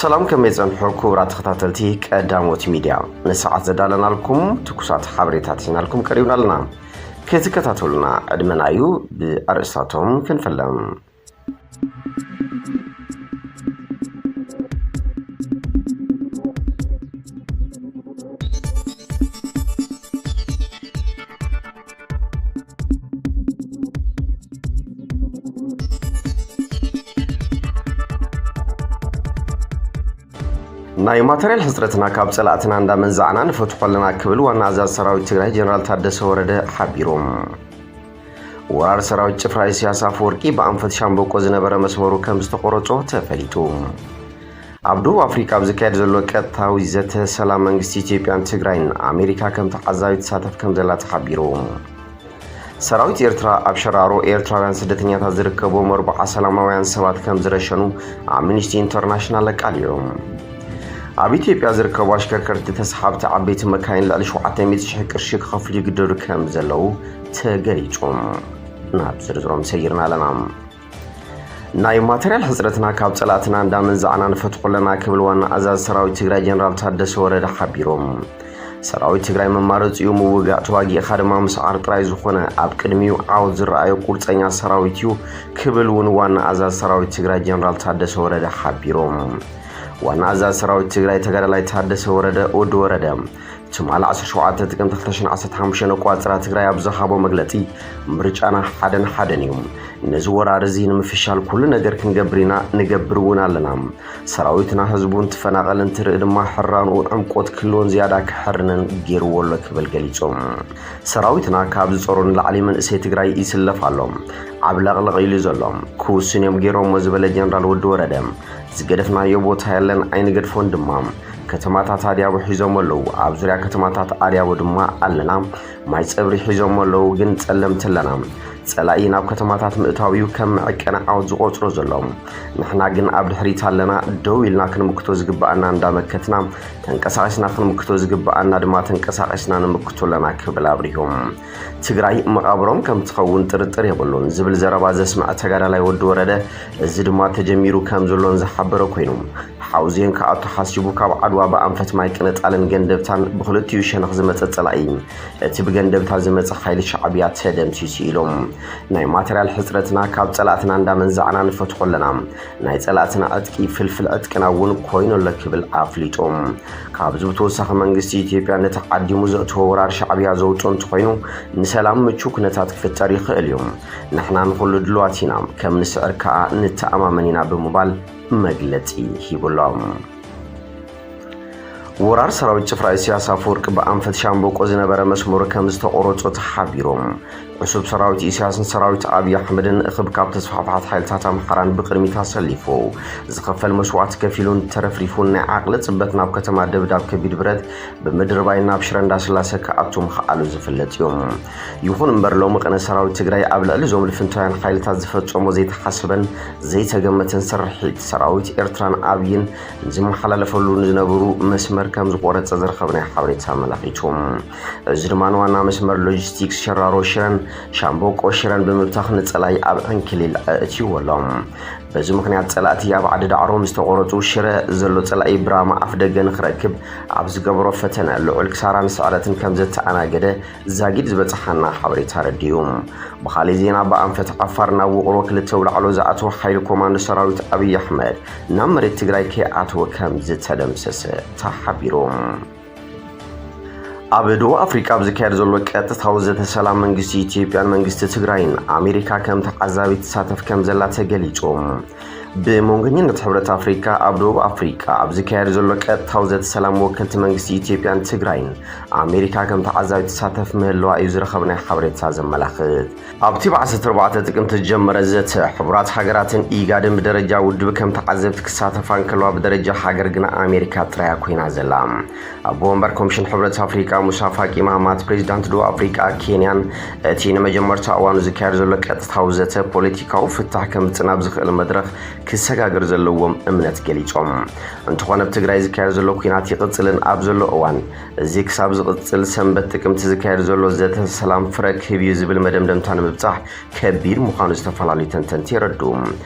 ሰላም፣ ከመይ ጸንሑ ክቡራት ተኸታተልቲ ቀዳሞት ሚድያ? ንሰዓት ዘዳለናልኩም ትኩሳት ሓበሬታት ሒዝናልኩም ቀሪብና ኣለና። ክትከታተሉና ዕድመና እዩ። ብኣርእስታቶም ክንፈለም። ናይ ማተርያል ሕፅረትና ካብ ፀላእትና እንዳመንዛዕና ንፈትሖ ኣለና ክብል ዋና ኣዛዚ ሰራዊት ትግራይ ጀነራል ታደሰ ወረደ ሓቢሩ። ወራር ሰራዊት ጭፍራ ኢሳያስ ኣፈወርቂ ብኣንፈት ሻምበቆ ዝነበረ መስመሩ ከም ዝተቆረጾ ተፈሊጡ። ኣብ ደቡብ ኣፍሪካ ኣብ ዝካየድ ዘሎ ቀጥታዊ ዘተ ሰላም መንግስቲ ኢትዮጵያን ትግራይን ኣሜሪካ ከም ተዓዛቢ ትሳተፍ ከም ዘላ ተሓቢሩ። ሰራዊት ኤርትራ ኣብ ሸራሮ ኤርትራውያን ስደተኛታት ዝርከብዎም ኣርባዓ ሰላማውያን ሰባት ከም ዝረሸኑ ኣምኒስቲ ኢንተርናሽናል ኣቃሊዑ። ኣብ ኢትዮጵያ ዝርከቡ ኣሽከርከርቲ ተሰሓብቲ ዓበይቲ መካይን ልዕሊ ሸውዓተ ሚእቲ ሺሕ ቅርሺ ክኸፍሉ ይግደዱ ከም ዘለዉ ተገሊጹ። ናብ ዝርዝሮም ሰይርና ኣለና። ናይ ማተርያል ሕፅረትና ካብ ፀላእትና እንዳመንዛዕና ንፈትሖ ኣለና ክብል ዋና ኣዛዚ ሰራዊት ትግራይ ጀነራል ታደሰ ወረደ ሓቢሮም። ሰራዊት ትግራይ መማረፂኡ ምውጋእ ተዋጊእኻ ድማ ምስዓር ጥራይ ዝኾነ ኣብ ቅድሚኡ ዓወት ዝረኣዮ ቁርፀኛ ሰራዊት እዩ ክብል እውን ዋና ኣዛዚ ሰራዊት ትግራይ ጀነራል ታደሰ ወረደ ሓቢሮም። ዋና ኣዛዚ ሰራዊት ትግራይ ተጋዳላይ ታደሰ ወረደ ወዲ ወረደ ትማሊ ዓሰርተ ሸውዓተ ጥቅምቲ ክልተ ሽሕን ዓሰርተ ሓሙሽተን ኣቋፅራ ትግራይ ኣብ ዝሃቦ መግለፂ፣ ምርጫና ሓደን ሓደን እዩ። ነዚ ወራር እዚ ንምፍሻል ኩሉ ነገር ክንገብር ኢና፣ ንገብር እውን ኣለና። ሰራዊትና ህዝቡ እንትፈናቐል እንትርኢ ድማ ሕራንኡ ዕምቆት ክህልዎን ዝያዳ ክሕርንን ገይርዎ ኣሎ ክብል ገሊጹ። ሰራዊትና ካብ ዝጸሮ ንላዕሊ መንእሰይ ትግራይ ይስለፍ ኣሎ። ዓብለቕለቕ ኢሉ ዘሎ ክውስን እዮም ገይሮሞ ዝበለ ጀነራል ወዲ ወረደ፣ ዝገደፍናዮ ቦታ የለን ኣይንገድፎን ድማ። ከተማታት ኣድያቦ ሒዞም ኣለዉ። ኣብ ዙርያ ከተማታት ኣድያቦ ድማ ኣለና። ማይ ጸብሪ ሒዞም ኣለዉ ግን ጸለምቲ ኣለና። ጸላኢ ናብ ከተማታት ምእታው እዩ ከም መዐቀኒ ዓወት ዝቖጽሮ ዘሎ። ንሕና ግን ኣብ ድሕሪት ኣለና። ደው ኢልና ክንምክቶ ዝግብኣና እንዳመከትና፣ ተንቀሳቒስና ክንምክቶ ዝግብኣና ድማ ተንቀሳቒስና ንምክቶ ኣለና ክብል ኣብሪሆም። ትግራይ መቓብሮም ከም ትኸውን ጥርጥር የብሉን ዝብል ዘረባ ዘስምዐ ተጋዳላይ ወዲ ወረደ፣ እዚ ድማ ተጀሚሩ ከም ዘሎን ዝሓበረ ኮይኑ፣ ሓውዜን ክኣቱ ሓሲቡ ካብ ዓድዋ ብኣንፈት ማይ ቅንጣልን ገንደብታን ብክልቲኡ ሸነኽ ዝመጸ ጸላኢ፣ እቲ ብገንደብታ ዝመጸ ሓይሊ ሻዕብያ ተደምሲሱ ኢሎም። ናይ ማተርያል ሕጽረትና ካብ ጸላእትና እንዳመንዛዕና ንፈትሖ ኣለና። ናይ ጸላእትና ዕጥቂ ፍልፍል ዕጥቅና እውን ኮይኑ ኣሎ ክብል ኣፍሊጦም። ካብዚ ብተወሳኺ መንግስቲ ኢትዮጵያ ነቲ ዓዲሙ ዘእትዎ ወራር ሻዕብያ ዘውፅኦ እንተኾይኑ ንሰላም ምቹው ኩነታት ክፍጠር ይኽእል እዩ። ንሕና ንኹሉ ድልዋት ኢና፣ ከም ንስዕር ከኣ ንተኣማመን ኢና ብምባል መግለጺ ሂቡሎም። ወራር ሰራዊት ጭፍራ ኢሳያስ ኣፈወርቂ ብኣንፈት ሻምበቆ ዝነበረ መስመሩ ከም ዝተቆረጾ ተሓቢሮም። ዕሱብ ሰራዊት ኢሳያስን ሰራዊት ኣብይ ኣሕመድን እኽብካብ ተስፋሕፋሓት ሓይልታት ኣምሓራን ብቅድሚት ኣሰሊፉ ዝኸፈል መስዋዕቲ ከፊሉን ተረፍሪፉን ናይ ዓቕሊ ጽበት ናብ ከተማ ደብዳብ ከቢድ ብረት ብምድርባይ ናብ ሽረ እንዳስላሰ ክኣቱ ምኽኣሉ ዝፍለጥ እዩ። ይኹን እምበር ሎሚ ቅነ ሰራዊት ትግራይ ኣብ ልዕሊ እዞም ልፍንታውያን ሓይልታት ዝፈጸሞ ዘይተሓሰበን ዘይተገመተን ስርሒት ሰራዊት ኤርትራን ኣብይን ዝመሓላለፈሉ ንዝነበሩ መስመር ከም ዝቆረጸ ዝረኸብናዮ ሓበሬታ ኣመላኺቱ። እዚ ድማ ንዋና መስመር ሎጂስቲክስ ሸራሮ ሽረን ሻምበቆ ሽረን ብምብታኽ ንጸላኢ ኣብ ዕንክሊል ኣእትይዎ ኣሎ። በዚ ምኽንያት ጸላእቲ ኣብ ዓዲ ዳዕሮ ምስ ተቆረጹ ሽረ ዘሎ ጸላኢ ብራማ ኣፍ ደገ ንኽረክብ ኣብ ዝገበሮ ፈተነ ልዑል ክሳራን ስዕረትን ከም ዘተኣናገደ ዛጊድ ዝበጽሓና ሓበሬታ ኣረዲኡ። ብኻሊእ ዜና ብኣንፈት ዓፋር ናብ ውቕሮ ክልተ ውላዕሎ ዝኣተወ ሓይሊ ኮማንዶ ሰራዊት ኣብይ ኣሕመድ ናብ መሬት ትግራይ ከይኣተወ ከም ዝተደምሰሰ ተሓቢሩ። ኣብ ደቡብ ኣፍሪካ ኣብ ዝካየድ ዘሎ ቀጥታዊ ዘተ ሰላም መንግስቲ ኢትዮጵያን መንግስቲ ትግራይን ኣሜሪካ ከም ተዓዛቢ ትሳተፍ ከም ዘላ ተገሊጹ። ብመንጎኝነት ሕብረት ኣፍሪካ ኣብ ደቡብ ኣፍሪካ ኣብ ዝካየድ ዘሎ ቀጥታዊ ዘተ ሰላም ወከልቲ መንግስቲ ኢትዮጵያን ትግራይን ኣሜሪካ ከም ተዓዛቢ ትሳተፍ ምህልዋ እዩ ዝረኸብናዮ ሓበሬታ ዘመላኽት። ኣብቲ ብዓሰርተ ኣርባዕተ ጥቅምቲ ዝጀመረ ዘተ ሕቡራት ሃገራትን ኢጋድን ብደረጃ ውድብ ከም ተዓዘብቲ ክሳተፋ እንከለዋ ብደረጃ ሃገር ግና ኣሜሪካ ጥራያ ኮይና ዘላ። ኣቦ ወንበር ኮሚሽን ሕብረት ኣፍሪካ ሙሳ ፋቂ ማሃማት ፕሬዚዳንት ደቡብ ኣፍሪካ ኬንያን እቲ ንመጀመርታ እዋኑ ዝካየድ ዘሎ ቀጥታዊ ዘተ ፖለቲካዊ ፍታሕ ከምጽእ ናብ ዝኽእል መድረኽ ክሰጋገር ዘለዎም እምነት ገሊጾም። እንተኾነ ኣብ ትግራይ ዝካየድ ዘሎ ኲናት ይቕጽልን ኣብ ዘሎ እዋን እዚ ክሳብ ዝቕጽል ሰንበት ጥቅምቲ ዝካየድ ዘሎ ዘተ ሰላም ፍረ ክህብ እዩ ዝብል መደምደምታ ንምብጻሕ ከቢድ ምዃኑ ዝተፈላለዩ ተንተንቲ የረድኡ።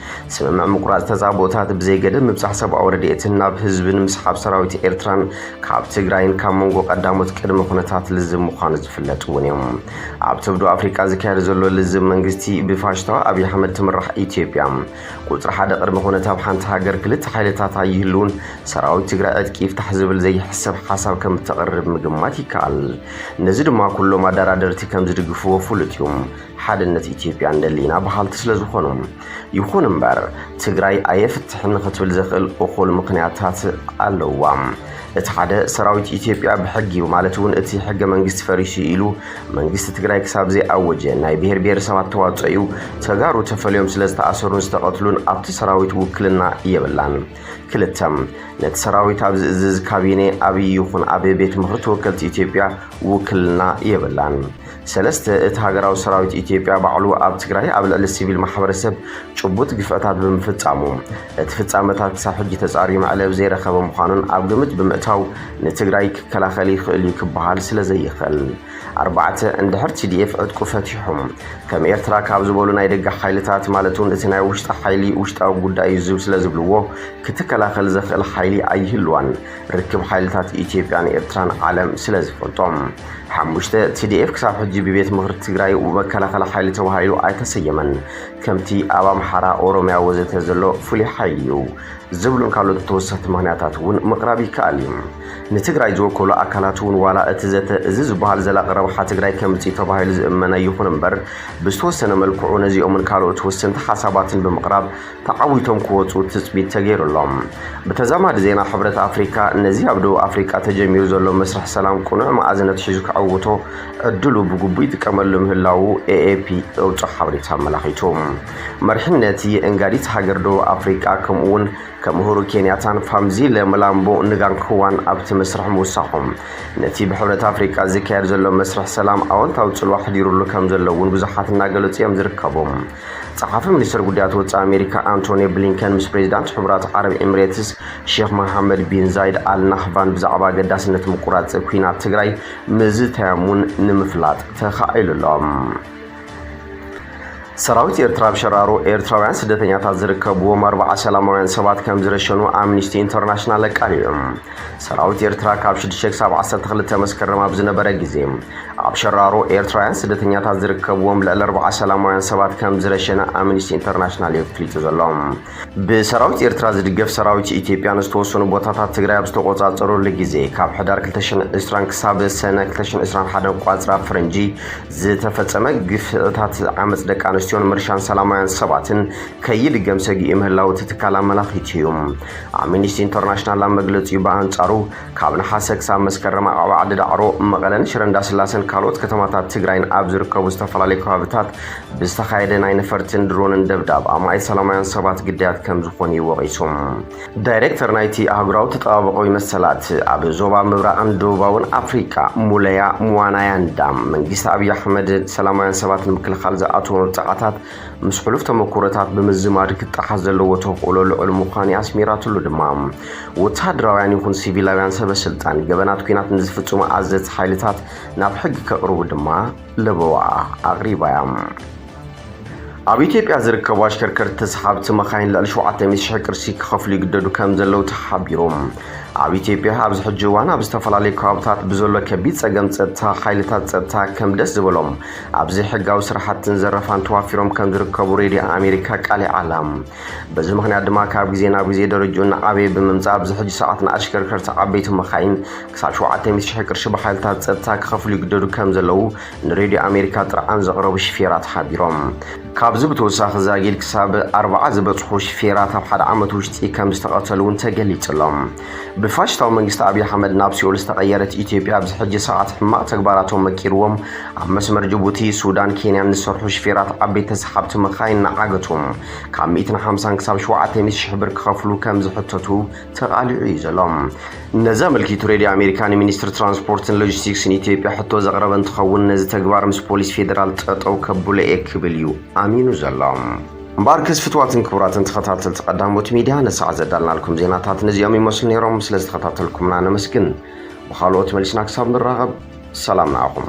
ስምምዕ ምቁራጽ ተጻብኦታት ብዘይገደብ ምብጻሕ ሰብኣዊ ረድኤትን ናብ ህዝብን ምስሓብ ሰራዊት ኤርትራን ካብ ትግራይን ካብ መንጎ ቀዳሞት ቅድመ ኩነታት ልዝብ ምዃኑ ዝፍለጥ እውን እዩ። ኣብ ተብዶ ኣፍሪቃ ዝካየድ ዘሎ ልዝብ መንግስቲ ብፋሽስታዊ ኣብይ ኣሕመድ ትምራሕ ኢትዮጵያ ቁጽሪ ሓደ ቅድመ ኩነት ኣብ ሓንቲ ሃገር ክልተ ሓይልታት ኣይህልውን፣ ሰራዊት ትግራይ ዕጥቂ ይፍታሕ ዝብል ዘይሕሰብ ሓሳብ ከም እተቕርብ ምግማት ይከኣል። ነዚ ድማ ኩሎም ኣደራደርቲ ከም ዝድግፍዎ ፍሉጥ እዩ። ሓድነት ኢትዮጵያ እንደሊና በሃልቲ ስለ ዝኾኑ። ይኹን እምበር ትግራይ ኣየፍትሕን ክትብል ዘኽእል እኹል ምኽንያታት ኣለዋ። እቲ ሓደ ሰራዊት ኢትዮጵያ ብሕጊ ማለት እውን እቲ ሕገ መንግስቲ ፈሪሱ ኢሉ መንግስቲ ትግራይ ክሳብ ዘይኣወጀ ናይ ብሔር ብሔረሰባት ተዋፅኦ እዩ። ተጋሩ ተፈልዮም ስለ ዝተኣሰሩን ዝተቐትሉን ኣብቲ ሰራዊት ውክልና የብላን። ክልተ፣ ነቲ ሰራዊት ኣብ ዝእዝዝ ካቢኔ ኣብይ ይኹን ኣብ ቤት ምኽሪ ተወከልቲ ኢትዮጵያ ውክልና የብላን። ሰለስተ፣ እቲ ሃገራዊ ሰራዊት ኢትዮጵያ ባዕሉ ኣብ ትግራይ ኣብ ልዕሊ ሲቪል ማሕበረሰብ ጭቡጥ ግፍዕታት ብምፍጻሙ እቲ ፍጻመታት ክሳብ ሕጂ ተጻርዩ መዕለቢ ዘይረኸበ ምዃኑን ኣብ ግምት ብምእታው ንትግራይ ክከላኸል ይኽእል እዩ ክበሃል ስለ ዘይኽእል። ኣርባዕተ፣ እንድሕር ቲ ዲ ኤፍ ዕጥቁ ፈቲሑ ከም ኤርትራ ካብ ዝበሉ ናይ ደገ ሓይልታት ማለት እውን እቲ ናይ ውሽጢ ሓይሊ ውሽጣዊ ጉዳይ እዩ ዝብ ስለ ዝብልዎ ክትከላኸል ዘኽእል ሓይሊ ኣይህልዋን። ርክብ ሓይልታት ኢትዮጵያን ኤርትራን ዓለም ስለ ዝፈልጦም። ሓሙሽተ፣ ቲ ዲ ኤፍ ክሳብ ሕጂ ብቤት ምኽሪ ትግራይ መከላኸሊ ሓይሊ ተባሂሉ ኣይተሰየመን። ከምቲ ኣብ ኣምሓራ፣ ኦሮሚያ ወዘተ ዘሎ ፍሉይ ሓይሊ እዩ ዝብሉን ካልኦት ተወሰኽቲ ምኽንያታት እውን ምቕራብ ይከኣል እዩ። ንትግራይ ዝወከሉ ኣካላት እውን ዋላ እቲ ዘተ እዚ ዝበሃል ዘላቒ ረብሓ ትግራይ ከምፅእ ተባሂሉ ዝእመን ኣይኹን እምበር ብዝተወሰነ መልክዑ ነዚኦምን ካልኦት ወሰንቲ ሓሳባትን ብምቕራብ ተዓዊቶም ክወፁ ትፅቢት ተገይሩሎም። ብተዛማዲ ዜና ሕብረት ኣፍሪካ ነዚ ኣብ ደቡብ ኣፍሪካ ተጀሚሩ ዘሎ መስርሕ ሰላም ቅኑዕ መኣዝነት ሒዙ ክዕውቶ ዕድሉ ብግቡእ ይጥቀመሉ ምህላዉ ኤ ኤ ፒ ዘውፅኦ ሓበሬታ ኣመላኺቱ። መሪሕነት የእንጋዲት ሃገር ደቡብ ኣፍሪካ ከምኡ እውን ከም ኡሁሩ ኬንያታን ፋምዚለ መላምቦ ንጋንክዋን ኣብቲ መስርሕ ምውሳኾም ነቲ ብሕብረት ኣፍሪቃ ዝካየድ ዘሎ መስርሕ ሰላም ኣወንታዊ ጽልዋ ኣሕዲሩሉ ከም ዘሎ እውን ብዙሓት እናገለጹ እዮም ዝርከቡ። ጸሓፊ ሚኒስትር ጉዳያት ወጻኢ ኣሜሪካ ኣንቶኒ ብሊንከን ምስ ፕሬዚዳንት ሕቡራት ዓረብ ኤምሬትስ ሼክ መሓመድ ቢን ዛይድ ኣል ናህቫን ብዛዕባ ኣገዳስነት ምቁራጽ ኲናት ትግራይ ምዝታዮም እውን ንምፍላጥ ተኻኢሉሎም። ሰራዊት ኤርትራ ኣብ ሸራሮ ኤርትራውያን ስደተኛታት ዝርከብዎም ኣርባዓ ሰላማውያን ሰባት ከም ዝረሸኑ ኣምኒስቲ ኢንተርናሽናል ኣቃሊዑ። ሰራዊት ኤርትራ ካብ ሽዱሽተ ክሳብ ዓሰርተ ክልተ መስከረም ኣብ ዝነበረ ግዜ ኣብ ሸራሮ ኤርትራውያን ስደተኛታት ዝርከብዎም ልዕሊ ኣርባዓ ሰላማውያን ሰባት ከም ዝረሸነ ኣምኒስቲ ኢንተርናሽናል እዩ ኣፍሊጡ ዘሎ። ብሰራዊት ኤርትራ ዝድገፍ ሰራዊት ኢትዮጵያ ንዝተወሰኑ ቦታታት ትግራይ ኣብ ዝተቆጻጸሩሉ ግዜ ካብ ሕዳር ክልተ ሽሕን ዕስራን ክሳብ ሰነ ክልተ ሽሕን ዕስራን ሓደን ቆጽራ ፈረንጂ ዝተፈጸመ ግፍዕታት ዓመጽ ደቂ ኣንስትዮን ምርሻን ሰላማውያን ሰባትን ከይድገም ሰጊኡ ምህላው እቲ ትካል ኣመላኺቱ እዩ። ኣምኒስቲ ኢንተርናሽናል ኣብ መግለጺኡ ብኣንጻሩ ካብ ነሓሰ ክሳብ መስከረም ኣብ ዓዲ ዳዕሮ፣ መቐለን ሽረ እንዳስላሰን ካልኦት ከተማታት ትግራይን ኣብ ዝርከቡ ዝተፈላለዩ ከባብታት ብዝተኻየደ ናይ ነፈርትን ድሮንን ደብዳብ ኣማኢት ሰላማውያን ሰባት ግዳያት ከም ዝኾኑ እዩ ወቒሱ። ዳይሬክተር ናይቲ ኣህጉራዊ ተጠባባቒ መሰላት ኣብ ዞባ ምብራቕን ደቡባውን ኣፍሪቃ ሙለያ ሙዋናያንዳ መንግስቲ ኣብይ ኣሕመድ ሰላማውያን ሰባት ንምክልኻል ዝኣተዎ መብጻዕታት ምስ ሕሉፍ ተመኩሮታት ብምዝማድ ክጠሓስ ዘለዎ ተኽእሎ ልዑል ምዃኑ ኣስሚራትሉ ድማ ወተሃደራውያን ይኹን ሲቪላውያን ሰበ ስልጣን ገበናት ኲናት ንዝፍጽሙ ኣዘዝቲ ሓይልታት ናብ ሕጊ ከቕርቡ ድማ ለበዋኣ ኣቕሪባያ። ኣብ ኢትዮጵያ ዝርከቡ ኣሽከርከርቲ ተሰሓብቲ መኻይን ልዕሊ ሸውዓተ ሚእቲ ሽሕ ቅርሺ ክኸፍሉ ይግደዱ ከም ዘለዉ ተሓቢሩ። ኣብ ኢትዮጵያ ኣብዚ ሕጂ እዋን ኣብ ዝተፈላለዩ ከባብታት ብዘሎ ከቢድ ጸገም ጸጥታ ሓይልታት ጸጥታ ከም ደስ ዝበሎም ኣብ ዘይሕጋዊ ስራሕትን ዘረፋን ተዋፊሮም ከም ዝርከቡ ሬድዮ ኣሜሪካ ቃሊዓ ኣላ። በዚ ምኽንያት ድማ ካብ ግዜ ናብ ግዜ ደረጅኡ እናዓበየ ብምምጻእ ኣብዚ ሕጂ ሰዓት ንኣሽከርከርቲ ዓበይቲ መኻይን ክሳብ ሸውዓተ ሚእቲ ሽሕ ቅርሺ ብሓይልታት ጸጥታ ክኸፍሉ ይግደዱ ከም ዘለዉ ንሬድዮ ኣሜሪካ ጥርዓን ዘቕረቡ ሽፌራት ሓቢሮም። ካብዚ ብተወሳኺ ዛጊድ ክሳብ ኣርባዓ ዝበጽሑ ሽፌራት ኣብ ሓደ ዓመት ውሽጢ ከም ዝተቐተሉ እውን ተገሊጹ ኣሎ። ብፋሽስታዊ መንግስቲ ኣብይ ኣሕመድ ናብ ሲኦል ዝተቐየረት ኢትዮጵያ ኣብዚ ሕጂ ሰዓት ሕማቕ ተግባራቶም መቂርዎም ኣብ መስመር ጅቡቲ፣ ሱዳን፣ ኬንያን ዝሰርሑ ሽፌራት ዓበይቲ ተሰሓብቲ መኻይን እናዓገቱ ካብ ሚእትን ሓምሳን ክሳብ ሸውዓተ ሚእቲ ሽሕ ብር ክኸፍሉ ከም ዝሕተቱ ተቓሊዑ እዩ ዘሎ። ነዚ ኣመልኪቱ ሬድዮ ኣሜሪካ ንሚኒስትሪ ትራንስፖርትን ሎጂስቲክስን ኢትዮጵያ ሕቶ ዘቕረበ እንትኸውን ነዚ ተግባር ምስ ፖሊስ ፌዴራል ጠጠው ከብሎ እየ ክብል እዩ ኣሚኑ ዘሎ። እምበኣርከስ ፍትዋትን ክቡራትን ተኸታተልቲ ቀዳሞት ሚድያ፣ ነሳዕ ዘዳልናልኩም ዜናታት ነዚኦም ይመስሉ ነይሮም። ስለ ዝተኸታተልኩምና ነመስግን። ብኻልኦት መሊስና ክሳብ ንራኸብ፣ ሰላም ንዓኹም።